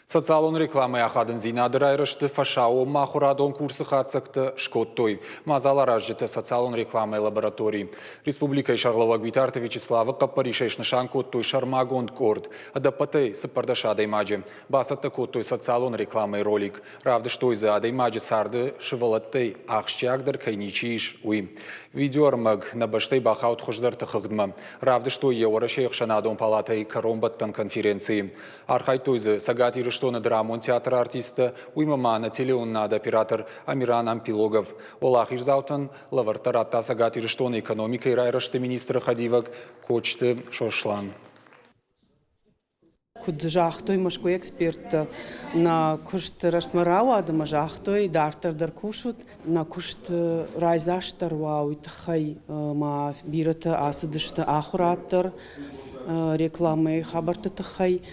Социалон рекламӕйы ахадындзинады райрӕзты фӕсаууонмӕ ахуырадон курсы хатдзӕгтӕ скодтой. Мадзаларазджытӕ социалон рекламӕйы лаборатори. Республикӕйы сӕргълӕууӕг Битарты Вячеславы хъӕппӕрисӕй снысан кодтой сӕрмагонд къорд. Ӕдӕппӕтӕй 14 адӕймаджы. Бацӕттӕ кодтой социалон рекламӕйы ролик. Равдыстой дзы адӕймаджы царды сывӕллӕттӕй ахсджиагдӕр кӕй ничи ис, уый. Видеоӕрмӕг нӕ бӕстӕй бахауд хуыздӕрты хыгъдмӕ. Равдыстой йӕ Уӕрӕсейы ӕхсӕнадон палатӕйы кӕронбӕттӕн конференцийы. Архайдтой дзы Цӕгат Ирыстоны драмон театры артисттӕ, уыимӕ ма нӕ телеуынынады оператор Амиран Ампилогов. Уӕлахиздзаутӕн лӕвӕрттӕ радта Цӕгат Ирыстоны экономикӕйы райрӕзты министры хӕдивӕг Кочты Сослан. Куыд загътой Мӕскуыйы эксперттӕ, нӕ куыст рӕстмӕ рауад ӕмӕ загътой, дарддӕр дӕр кусут. Нӕ куыст райдзастдӕр уа, уый тыххӕй ма бирӕтӕ ацыдысты ахуырад дӕр рекламӕйы хабӕртты тыххӕй.